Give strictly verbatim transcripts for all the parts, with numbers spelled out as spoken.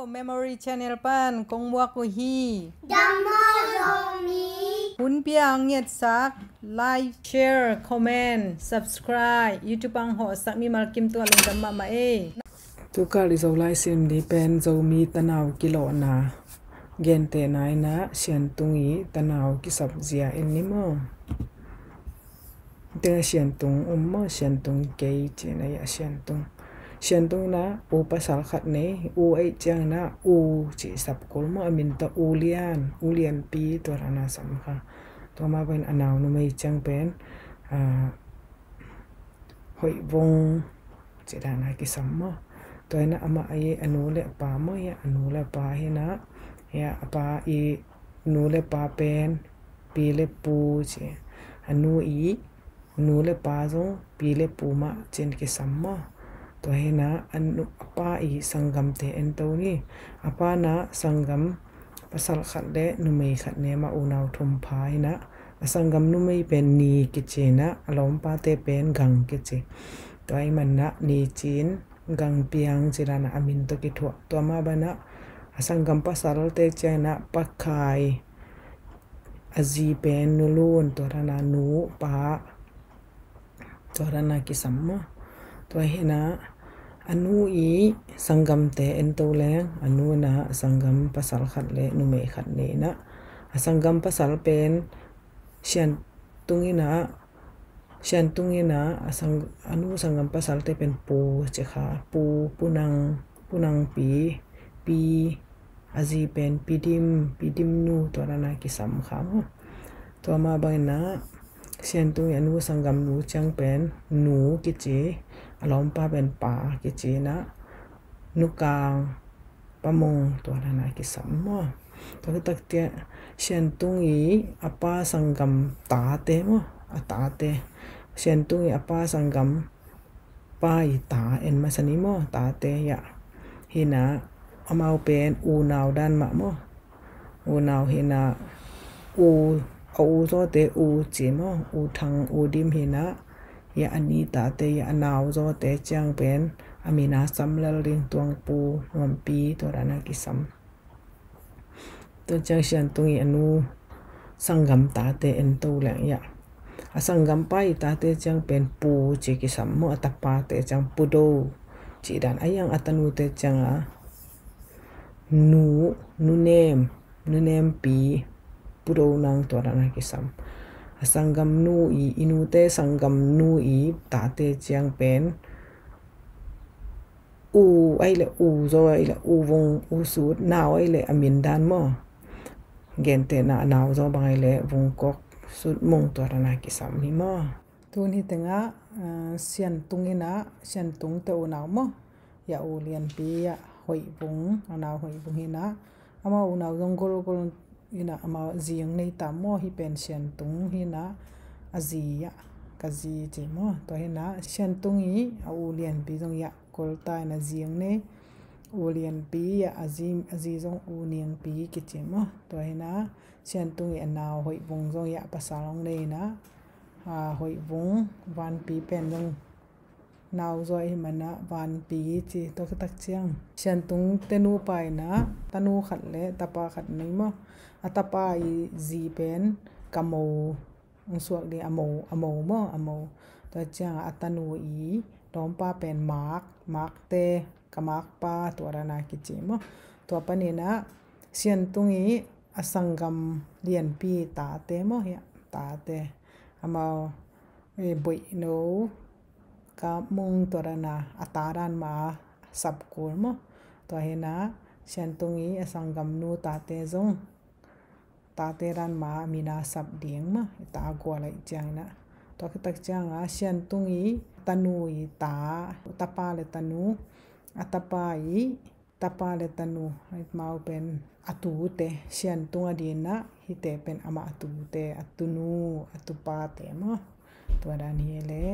Memory Channel pan kong muak uh hi. Dam maw Zomi? Hun pia ang ngetsak, like, share, comment, subscribe, YouTube ang hawhsak mimal kim tua lungdam mahmah ei. Tukal i Zolai sim di pen Zomi tanau kilawhna gentehna inah Siantung i tanau kisap zia en ni maw? Tengah Siantung um maw, Siantung kei cina ia Siantung. Siantung inah u pasal khat nei, u eih ciang inah u ci sap kul maw, a min tawh U Lian, U Lianpi tua dana sam kha. Tua mah pen a nau numei ciang pen, ah, Hoih Vung ci dana kisam maw. Tua inah amah i a nu le a pa maw, ia a nu le a pa hinah, ia a pa i nu le pa pen pi le pu ci, a nu i nu le pa zong pi le pu mah cin kisam maw. Tua hinah a nu a pa i sanggamte ento ni. A pa inah sanggam pasal khat le numei khat ne mah, unau thum pha inah a sanggam numei pen Ni kici inah a lawmpate pen Gang kici. Tua i manah Ni cin Gang Piang ci dana a min tawh kithuah. Tua mah banah a sanggam pasalte ciang inah Pakhai, a zi pen Nu Lun, tua dana nu pa, tua dana kisam maw. Tua hinah a nu i sanggamte ento leng a nu inah a sanggam pasal khat le numei khat ne inah a sanggam pasal pen Siantung inah, Siantung inah a sang, a nu sanggam pasalte pen Pu ci kha, Pu, Pu Nang, Pu Nang Pi, Pi, a zi pen Pi Dim, Pi Dim nu tua dana kisam kha maw. Tua mah bang inah Siantung i a nu sanggam nu ciang pen Nu kici, a lawmpa pen Pa kici inah Nu Kang, Pa Mung tua dana kisam maw. Tua khit tak ciang Siantung i a pa sanggam tate maw, a tate. Siantung i a pa sanggam pa i ta en masa ni maw, tate ia. Hinah amau pen unau dan mah maw. Unau hinah u, a u zawte U ci maw, U Thang, U Dim hinah. Ia a ni tate, ia a nau zawte ciang pen a min a sam lel ding Tuang Pu, Nuam Pi tua dana kisam. Tua ciang Siantung i a nu sanggam tate ento leng ia a sanggam pa i tate ciang pen Pu ci kisam maw, a tapate ciang Pu Do ci dan. A iang a tanute ciang a Nu, Nu Nem, Nu Nem Pi, Pu Do Nang tua dana kisam. A sanggam nu i, i nute sanggam nu i tate ciang pen U, ai le U zaw, ai le U Vung, U Sut, nau ai le a min dan maw. Gentehna a nau zaw bang ai le Vung Kok, Sut Mung tua dana kisam hi maw. Tun hi tengah, ah, Siantung inah, Siantung te unau maw. Ia U Lianpi, ia Hoih Vung, a nau Hoih Vung hinah. Amau unau zong golgol inah amau zi ang nei ta maw, hi pen Siantung hinah a zi ia, ka zi ci maw. Tua hinah Siantung i a U Lianpi zong ia golta inah zi ang nei. U Lianpi ia a zi, a zi zong U Niangpi kici maw. Tua hinah Siantung i a nau Hoih Vung zong ia pasal ang nei inah, ah, Hoih Vung, Vanpi pen zong nau zaw hi manah Vanpi ci. Tua khit tak ciang Siantung te nupa inah tanu khat le tapa khat nei maw. A tapa i zi pen Ka Mo, ang suak ding, A Mo, A Mo maw, A Mo. Tua ciang a tanu i lawmpa pen Mak, Makte, Ka Makpa tua dana kici maw. Tua paninah Siantung i a sanggam Lianpi tate maw, ia tate. Amau, eh, Boih No, Kap Mung tua dana a ta dan mah a sap kul maw. Tua hinah Siantung i a sanggam nu tate zong tate dan mah a min a sap ding maw, i ta gual aih ciang inah. Tua khit tak ciang a Siantung i tanu i ta, tapa le tanu, a tapa i tapa le tanu, amau pen a tute, Siantung a dinah hite pen amah a tute, a tunu, a tupate maw. Tua dan hi le.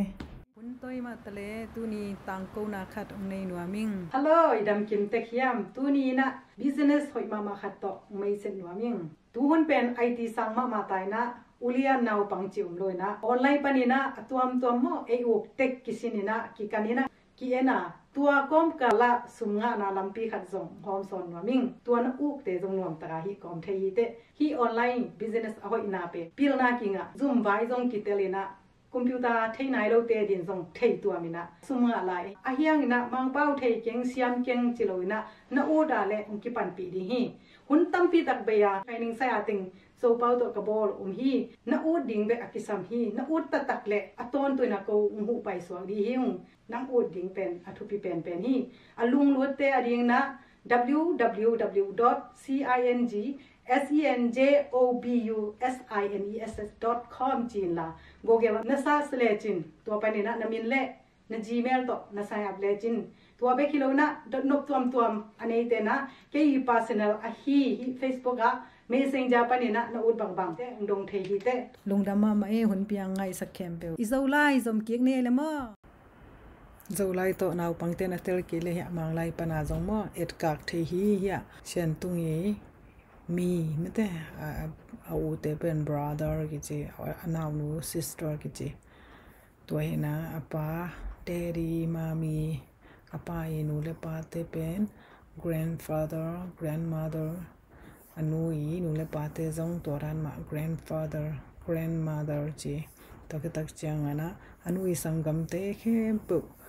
Hun toi mah ta le, tuni tangkona khat ong nei nuam ing. Hello, i dam kim tek hiam? Tuni inah business hoih mahmah khat tawh ong mei set nuam ing. Tuhun pen I T sang mahmah ta inah, ulian naupang ci um lo inah, online pan inah a tuamtuam maw, ei uk tek kisin inah, kikan inah, ki-en a, Tua kawmkal ah sum ngahna lampi khat zong hawm sawn nuam ing. Tua na ukte zong nuamtak a hih kawm thei hi teh. Hih online business a hoihna pen pilna kingah, zum vai zong kitel in ah, computer thei nai lote adingin zong thei tuam in ah sum ngah lai. Ahih hangin ah Mangpau thei keng, siam keng ci lo in ah na ut a leh hong kipanpih ding hi. Hun tampi tak bei a training sai a teng Zopau tawh ka bawl um hi. Na ut ding bek a kisam hi. Na ut taktak leh a tawntung in ah ko hong huh paisuak ding hi ung. Nang ut ding pen a thupi penpen hi. A lunglutte adingin ah w w w dot c i n g s e n j o b u s i n e s s dot com ci inla, Google na search lecin, tua panin ah na min leh na Gmail tawh na sign up lecin, tua bek hi lo in ah dot nop tuamtuam a neite in ah, kei personal ahi hih Facebook ah, Messenger panin ah na ut bangbang teh hong dong thei hi teh. Lungdam mahmah e, hun piang ngaihsak khempeuh. I Zolai zom kik ni ei le maw? Zolai tawh naupangte na tel kei leh hiah Manglai pan a zong maw, etkak thei hi. Hiah Siantung i mi mite, a, a, a ute pen brother kici, a, a naunu sister kici. Tua hi in ah a pa daddy, mummy, a pa i nu le pate pen grandfather, grandmother, a nu i nu le pate zong tua dan mah grandfather, grandmother ci. Tua khit tak ciangin ah a nu i sanggamte khempeuh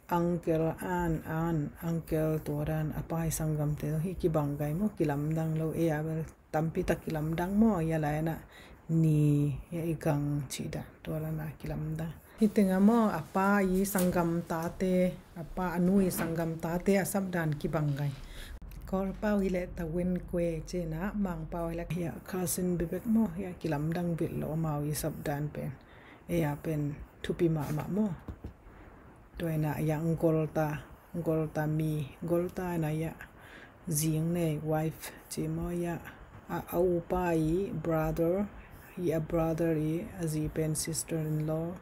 uncle, aunt, aunt, uncle, tua dan a pa i sanggamte zong hih kibang gai maw, kilamdang lo. Ei a bel tampi tak kilamdang maw, hiah lai in ah ni, hiah i gang cih dan, tua dan a kilamdang. Hih teng ah maw, a pa i sanggam tate, a pa a nu i sanggam tate a sapdan kibang gai. Kawlpau hi leh Tawen Kwe ci in ah, Mangpau hi leh hiah cousin bekbek maw, hiah kilamdang bilh lo amau i sapdan pen. Ei a pen thupi mahmah maw. Tua in ah hiah Golta, Golta mi, Golta in ah hiah zing nei, wife ci maw, hiah a, a upa i brother, hiah a brother i a zi pen sister in law,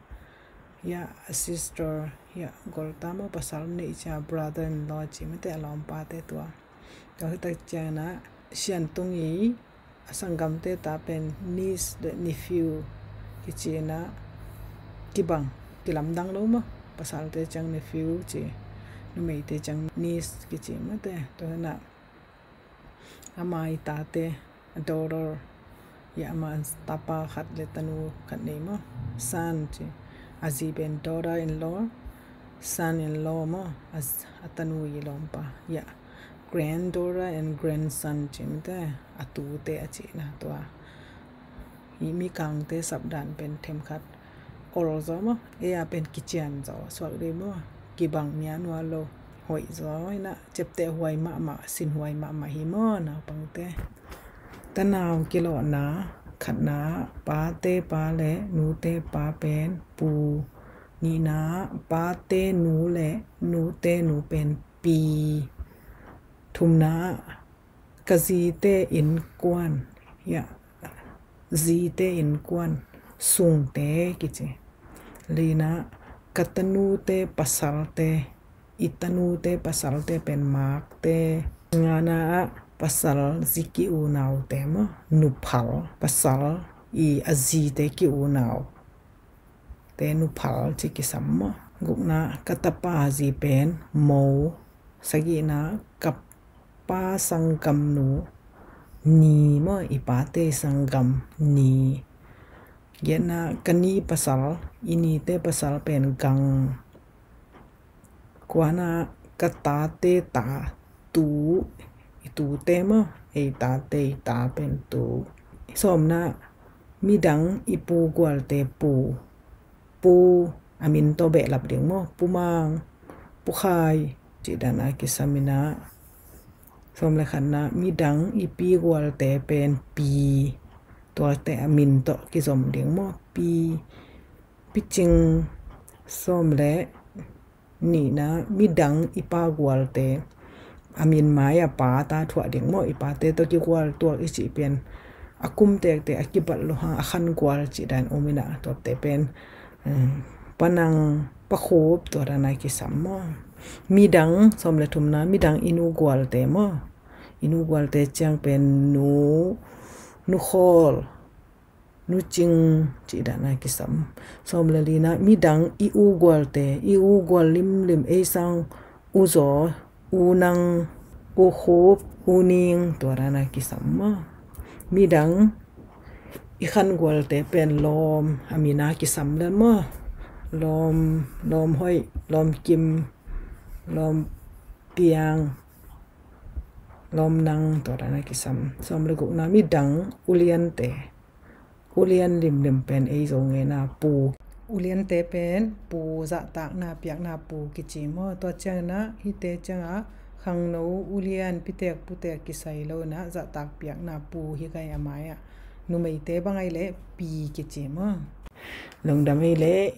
hiah a sister, hiah Golta maw, pasal neih cia brother in law ci mite, a lawmpate tua. Tua khit tak ciangin ah Siantung i a sanggamte ta pen niece le nephew kici in ah kibang, kilamdang lo maw. Pasalte ciang nephew ci, numeite ciang niece kici mite. Tua hi in ah ama i tate, a daughter, hiah ama tapa khat le tanu khat nei maw, son ci. A zi pen daughter in law, son in law maw, a, a tanu i lawmpa. Hiah granddaughter and grandson ci mite, a tute a cihna tua. Hih mikangte sapdan pen themkhat ol zaw maw, ei a pen kician zaw suak dih maw, kibang nia nual lo. Hoih zaw in ah ciapteh huai mahmah, sin huai mahmah hi maw naupangte. Tanau kilawhna khatna, pate pa le nute pa pen pu. Nihna, pate nu le nute nu pen pi. Thumna, ka zite innkuan, hiah zite innkuan, sungte kici. Lina, ka tanute pasalte, i tanute pasalte pen makte. Ngana ah pasal zi ki-unaute maw, nuphal, pasal i a zite ki-unaute nuphal ci kisam maw. Gukna, ka tapa zi pen mo. Sagihna, ka pa sanggamnu ni maw, i pate sanggam ni. Giatna, ka ni pasal, i nite pasal pen gang. Kuana, ka tate ta, tu, i tute maw, ei tate i ta pen tu. Sawmna, midang i pu gualte pu. Pu a min tawh behlap ding maw, Pu Mang, Pu Khai cih dan a kisam in ah. Sawm le khatna, midang i pi gualte pen pi, tuate a min tawh kizom ding maw, pi, Pi Cing. Sawm le nihna, midang i pa gualte a min mai a pa ta thuah ding maw, i pate tawh kigual tuak i cih pian a kum tektek a kibat lo hang a khan gual cih dan um in ah, tuate pen, um, Pa Nang, Pa Khup, tua dan a kisam maw. Midang, sawm le thumna, midang i nu gualte maw, i nu gualte ciang pen nu, Nu Khawl, Nu Cing cih dan a kisam. Sawm le lina, midang i u gualte, i u gual limlim, ei sang U Zaw, U Nang, U Khup, U Ning, tua dana kisam maw. Midang i khangualte pen Lawm, a mina kisam le maw. Lawm, Lawm Hoih, Lawm Kim, Lawm Piang, Lawm Nang, tua dana kisam. Sawm le gukna, midang U Liante. U Lian limlim pen ei Zo ngena Pu. U Liante pen Pu, zahtakna piakna Pu kici maw. Tua ciangin ah hihte ciangah khangno U Lian, pitek putek kisai lo in ah zahtak piakna Pu hi gai a mai-ah. Numeite bang ai leh Pi kici maw. Lungdam ei leh.